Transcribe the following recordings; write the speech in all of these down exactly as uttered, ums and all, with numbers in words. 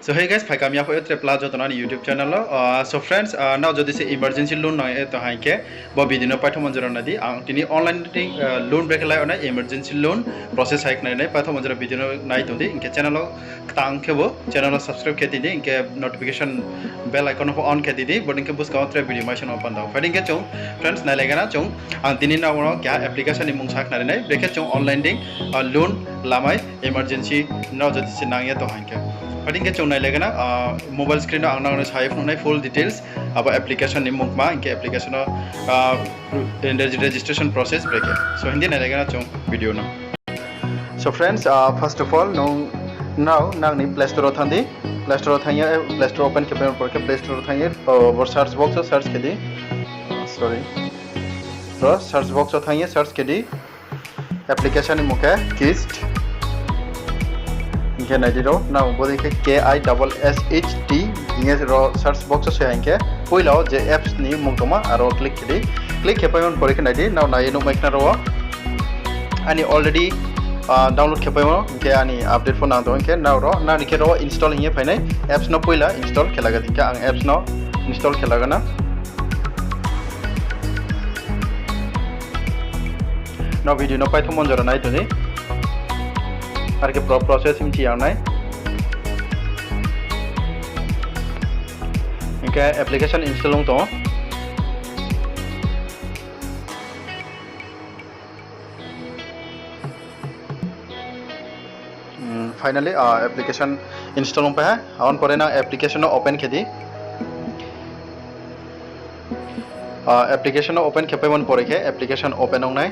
So hey guys, phaikam yapho yo tre pla joto no ani YouTube channel o. So friends, nrao jodi se emergency loan nang ye tong ha hing khe, bo video no paithomo jora nai di. Ang tini online loan brekhe lai onai emergency loan process hai khnari nai, paithomo jora video no nai tong di. Hing khe channel o ktang khe bo channel no subscribe khe tong di, hing khe notification bell icon no pho on khe tong di, bo dei khe buskang wo tre video mai sano panda. Phai di hing khe chung friends nailai gana chung, ang tini nrao no keha application ni mung sa khnari nai, brekhe chung online dei loan lamai emergency nrao jodi se nang ye tong ha hing khe. Phai di hing khe chung nailai gana, mobile screen no ang nrao no sa ye phnuh nai full details, abo application ni mung kma, hing khe application no registration process brekhe. So hing di nailai gana chung video no. So friends, first of all nung nrao nang ni Play Store wo thanng di. Play Store wo thanng ye, Play Store open khe paimo por khe Play Store wo thanng ye, bo search box wo search khe di. Sorry, ro search box wo thanng ye search khe di. Application ni mung khe Kist. Hing khe nai di ro, nang bo dei khe K I S S H T hing ye ro search box wo soi ha hing khe, poila wo je apps ni mung tongma aro click khe di. Click khe paimo ni pore khe nai di, nrao nai ye nuhmai khna ro wo ani already download khe paimo, hing khe ani update pho nang tong hing khe nrao ro, nang ni khe ro install hing ye phai nai, apps no poila install khe laga di. Hing khe ang apps no install khe laga na. Nrao video no paithomo jora nai tong di. Ar khe pro-, process mchi yang nai. Hing khe application install ong tong ou. Finally application install ong pai ha. Aboni pore nang application no open khe di. Application no open khe paimo ni pore khe application open ong nai.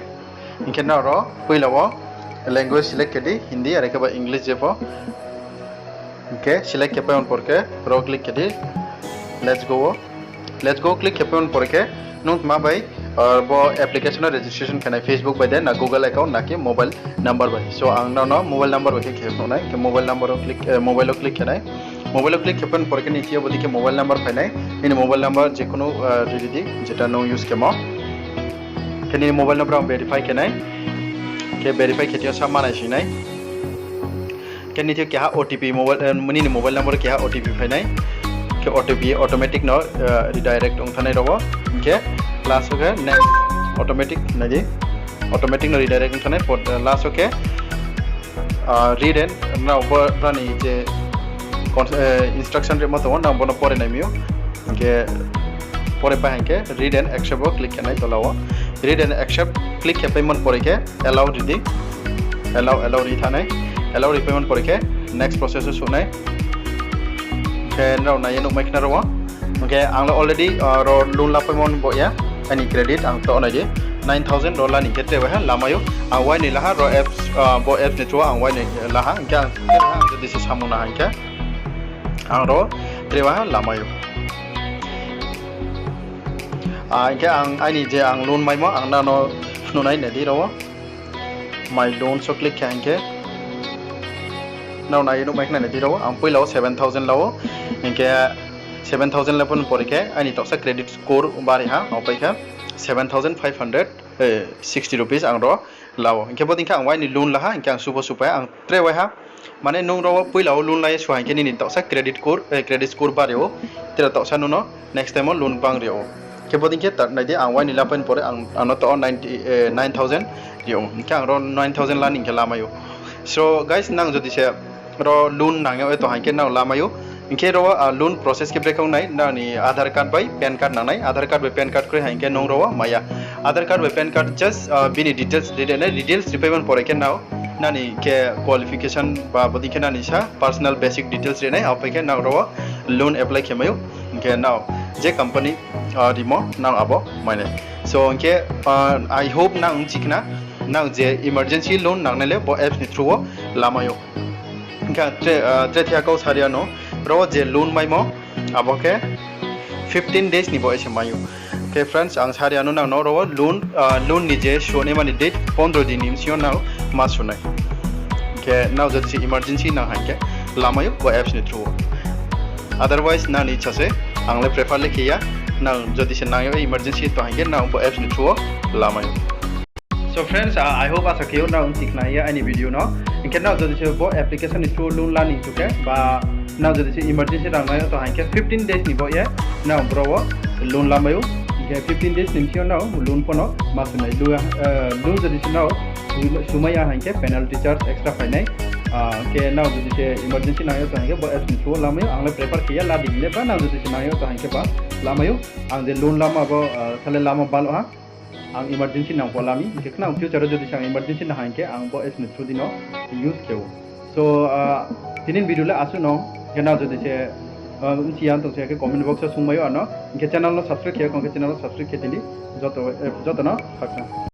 Hing khe nrao ro poila wo language select khe di, Hindi are khe ba English je pho. Hing khe select khe paimo ni pore khe ro click khe di, Let's Go wo. Let's Go click khe paimo ni pore khe nung tma bai bo application no registration khe nai, Facebook bai de na Google account na khe mobile number bai. So ang nrao no mobile number bai khe khe phnuh nai, khe mobile number wo click, mobile wo click khe nai. Mobile wo click khe paimo ni pore khe nini thing yo bo dei khe mobile number phai nai. Nini mobile number je kunu ri ri di, jeta nung use khemo. Khe nini mobile number ang verify khe nai. Khe verify khe thing yo sa manai sing nai. Khe nini thing yo keha O T P, nini mobile number keha O T P phai nai. Khe O T P automatic no redirect ong thanng nai ro wo. Hing khe last wo khe next, automatic nai di. Automatic no redirect ong thanng nai, last wo khe read and, nrao bo brao ni je instruction rimo tong ou, nang bo no pore nai mi ou. Hing khe pore pai hing khe read and accept wo click khe nai tola wo. Read and accept click khe paimo ni pore khe allow ri di. Allow, allow ri thanng nai. Allow ri paimo ni pore khe next process wo suh nai. Khe nrao nai ye nuhmai khna ro wo. Hing khe ang le already ro loan la paimo ni bo ya, aini credit ang to nai di. Nine thousand ro la ni khe tre waiha lamai ou. Ang uaini la ha ro apps, bo apps ni through wo ang uaini la ha. Hing khe ang tre waiha, ang jodi se samung na ha hing khe ang ro tre waiha lamai ou. Hing khe ang aini je ang loan maimo ang nrao no phnuh nai, nai di ro wo. My loans wo click khe hing khe nrao nai ye nuhmai khna nai di ro wo. Ang poila wo seven thousand la ou. Hing khe seven thousand la paimo ni pore khe aini taohsa credit score bari ha, abo pai khe seven thousand five hundred sixty rupees ang ro la ou. Hing khe bo dei khe ang uaini loan la ha, hing khe ang subo supai ang tre waiha. Mane nung ro wo poila wo loan la ye su ha hing khe nini taohsa credit score, credit score bari ou. Tre taohsa nung no next time wo loan bang ri ou. Khe bo dei khe nai di, ang uaini la paimo ni pore ang no to nine thousand ri ou. Hing khe ang ro nine thousand la ni hing khe lamai ou. So guys, nang jodi se ro loan nang ye tong ha hing khe nang lamai ou. Hing khe ro wo loan process khe brekhe ong nai, nang ni Aadhaar card bai PAN card nang nai. Aadhaar card bai PAN card kroi ha hing khe nung ro wo mai ya. Aadhaar card bai PAN card just bini details ri ri nai, details ri paimo ni pore khe nang nani khe qualification ba bo dei khe nani sa personal basic details ri nai, abo pai khe nang ro wo loan apply khe mai ou. Hing khe nang je company rimo nang abo mai nai. So hing khe I hope nang bchi khna, nang je emergency loan nang nai le bo apps ni through wo lamai ou. Hing khe tre, tre thiya kau sari ano, ro wo je loan maimo abo khe fifteen days ni bo se mai ou. Khe friends, ang sari ano nang no ro wo loan, loan ni je sunaima ni date pondro din ni bsing yo nang ma su nai. Khe nang jodi se emergency nang ha hing khe lamai ou bo apps ni through wo. Otherwise nang ni ichha se, ang le prefer le khe ya. Nang jodi se nang ye emergency tong ha hing khe nang bo apps ni through wo lamai ou. So friends, I hope, asa khe ou nang bchi khna ye aini video no. Hing khe nang jodi se bo application ni through loan la ni chu khe ba Nrao jodi se emergency rang nai yo tong hing khe fifteen days ni baoh ye nrao bro wo loan lamai ou. Hing khe fifteen days ni bsing yo nrao loan pho no ma sunai. Loan jodi se nrao sumai ya hing khe penalty charge extra phai nai. Khe nrao jodi se emergency nang yo tong hing khe bo apps ni through wo lamai ou. Ang le prefer khe ya la di hing le ba, nrao jodi se nang yo tong hing khe ba lamai ou. Ang je loan lama bo, sa le lama bal ha. Ang emergency nang pho lami, hing khe khnang future wo jodi se ang emergency nang ha hing khe ang bo apps ni through di no use khe ou. So, tini ni video le asuh no, hing khe nrao jodi se bchi ya tong se khe comment box wo sungmai ou ano, hing khe channel no subscribe khe ya kong khe channel no subscribe khe di ni, joto no khakchang.